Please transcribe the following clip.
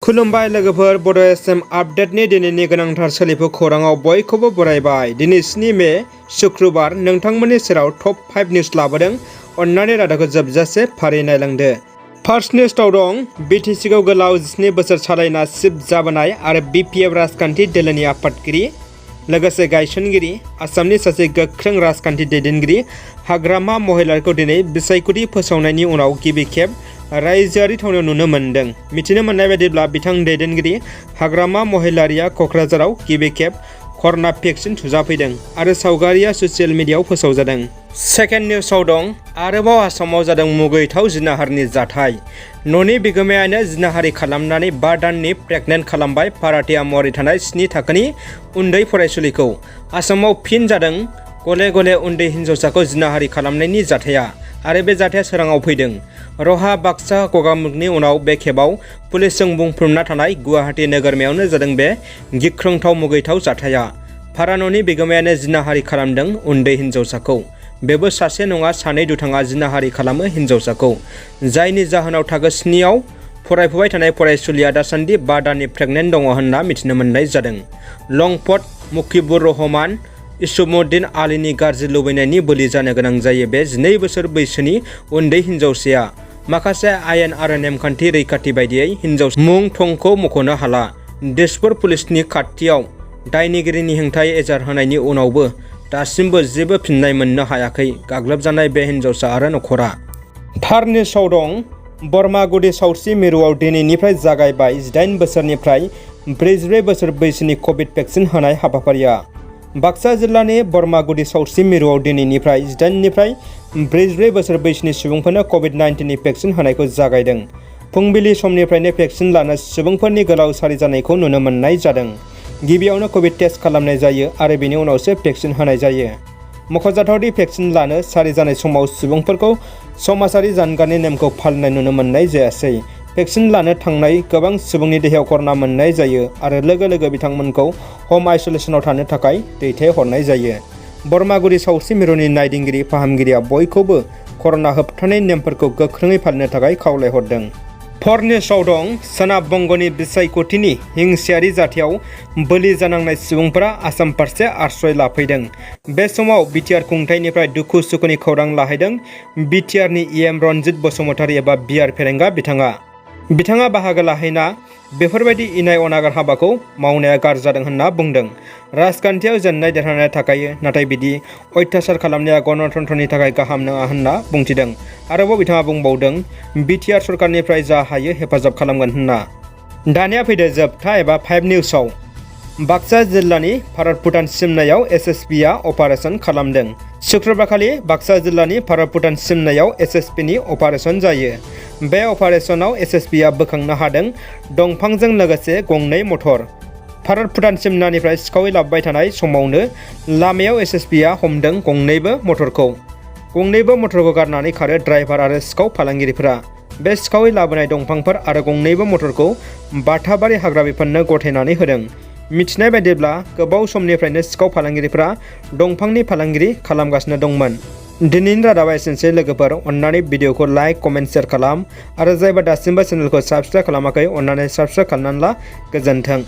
खुलुमबाय लोगोफोर बड' एसएम आपडेटनि दिनैनि गोनांथार सोलिफु खौराङाव बयखौबो बरायबाय। दिनै 7 मे शुक्रबार नोंथांमोननि सेराव टप 5 निउज लाबोदों। अन्नानै रादाबखौ जोबजासे फारि नायलांदो। फार्स्ट निउजआव दं बिटिसिखौ गोलाव 19 बोसोर सालायना सिफ जाबोनाय आरो बिपिएफ राजखान्थि दोलोनि आफादगिरि लोगोसे गायसनगिरि आसामनि सासे गोख्रों राजखान्थि दैदेनगिरि हाग्रामा महिलारिखौ दिनै बिसायख'थि फोसावनायनि उनाव गिबि खेब रायजोआरि थावनियाव नुनो मोन्दों। मिथिनो मोननाय बायदिब्ला बिथां दैदेनगिरि हाग्रामा महिलारिया क'क्राझाराव गिबि खेब कर'ना भेक्सिन थुजाफैदों आरो सावगारिया ससियेल मिडियायाव फोसावजादों। सेकेन्ड निउजआव दं आरोबाव आसामाव जादों मुगैथाव जिनाहारनि जाथाय। न'नि बिगोमायानो जिनाहारि खालामनानै 5 दाननि प्रेगनेन्ट खालामबाय भाराथिया महरै थानाय 7 थाखोनि उन्दै फरायसुलिखौ। आसामाव फिन जादों गले गले उन्दै हिन्जावसाखौ जिनाहारि खालामनायनि जाथाया आरो बे जाथाया सोराङाव फैदों। रहा बाक्सा गगामुगनि उनाव बे खेबाव पुलिसजों बुंफबना थानाय गुवाहाटी नोगोरमायावनो जादों बे गिख्रंथाव मुगैथाव जाथाया। भारा न'नि बिगोमायानो जिनाहारि खालामदों उन्दै हिन्जावसाखौ। बेबो सासे नङा सानै दुथाङा जिनाहारि खालामो हिन्जावसाखौ, जायनि जाहोनाव थाखो 7 आव फरायफुबाय थानाय फरायसुलिया दासान्दि 5 दाननि प्रेगनेन्ट दङ होनना मिथिनो मोननाय जादों। लंपट मुखिबुर रहमान इसमुद्दिन आलीनि गाज्रि लुबैनायनि बोलि जानो गोनां जायो बे 12 बोसोर बैसोनि उन्दै हिन्जावसाया। माखासे आयेन आरो नेमखान्थि रैखाथि बायदियै हिन्जावसा मुं थंखौ मख'नो हाला। दिसपुर पुलिसनि खाथियाव दायनिगिरिनि हेंथायै एजाहार होनायनि उनावबो दासिमबो जेबो फिननाय मोननो हायाखै गाग्लोबजानाय बे हिन्जावसा आरो नखरा। थार्ड निउजआव दं बरमागुडी सावस्रि मिरुआव दिनैनिफ्राय जागायबाय 18 बोसोरनिफ्राय 44 बोसोर बैसोनि कभिड भेक्सिन होनाय हाबाफारिया। बाक्सा जिल्लानि बरमागुडी सावस्रि मिरुआव दिनैनिफ्राय 18 निफ्राय 44 बोसोर बैसोनि सुबुंफोरनो कभिड-19 भेक्सिन होनायखौ जागायदों। फुंबिलि समनिफ्रायनो भेक्सिन लानो सुबुंफोरनि गोलाव सारि जानायखौ नुनो मोननाय जादों। गिबियावनो कभिड टेस्ट खालामनाय जायो आरो बेनि उनावसो भेक्सिन होनाय जायो। मख'जाथावदि भेक्सिन लानो सारि जानाय समाव सुबुंफोरखौ समाजारि जानगारनि नेमखौ फालिनाय नुनो मोननाय जायासै। भेक्सिन लानो थांनाय गोबां सुबुंनि देहायाव कर'ना मोननाय जायो आरो लोगो लोगो बिथांमोनखौ हम आइसोलेसनाव थानो थाखाय दैथायहरनाय जायो। बरमागुडी सावस्रि मिरुनि नायदिंगिरि फाहामगिरिया बयखौबो कर'ना होबथानाय नेमफोरखौ गोख्रोङै फालिनो थाखाय खावलायहरदों। फर्थ निउजआव दं सोनाब बंग'नि बिसायख'थिनि हिंसायारि जाथायाव बोलि जानांनाय सुबुंफोरा आसाम फारसे आश्रय लाफैदों। बे समाव बिटिआर खुंथायनिफ्राय दुखु सुखुनि खौरां लाहैदों बिटिआरनि इएम रनजित बसुमतारी एबा बिआर फेरेंगा बिथाङा बाहागो लाहैना बेफोरबायदि इनाय अनागार हाबाखौ मावनाया गाज्रि जादों होनना बुंदों। राजखान्थियाव जेननाय देरहानाया थाखायो, नाथाय बिदि अयथासार खालामनाया गणतन्त्रनि थाखाय गाहाम नङा होनना बुंथिदों। आरोबाव बिथाङा बुंबावदों बिटिआर सरकारनिफ्राय जा हायो हेफाजाब खालामगोन होनना। दानिया फैदो जोबथा एबा 5 निउजआव। बाक्सा जिल्लानि भारत-भुटान सिमनायाव एसएसबिआ अपारेशन खालामदों। शुक्रबारखालि बाक्सा जिल्लानि भारत-भुटान सिमनायाव एसएसबिनि अपारेशन जायो। बे अपारेशनाव एसएसबिआ बोखांनो हादों दंफांजों लोगोसे 2 मटर। भारत-भुटान सिमनानिफ्राय सिखावै लाबोबाय थानाय समावनो लामायाव एसएसबिआ हमदों 2 मटरखौ। 2 मटरखौ गारनानै खारो ड्राइभार आरो सिखाव फालांगिरिफोरा। बे सिखावै लाबोनाय दंफांफोर आरो 2 मटरखौ बाथाबारि हाग्रा बिफाननो गथायनानै होदों। मिथिनाय बायदिब्ला गोबाव समनिफ्रायनो सिखाव फालांगिरिफोरा दंफांनि फालांगिरि खालामगासिनो दंमोन। दिनैनि रादाबा एसेनोसै लोगोफोर। अन्नानै भिडिअखौ लाइक, कमेन्ट, शेयार खालाम आरो जायबा दासिमबो चेनेलखौ साबस्क्राइब खालामाखै अन्नानै साबस्क्राइब खालामनानै ला। गोजोन्थों।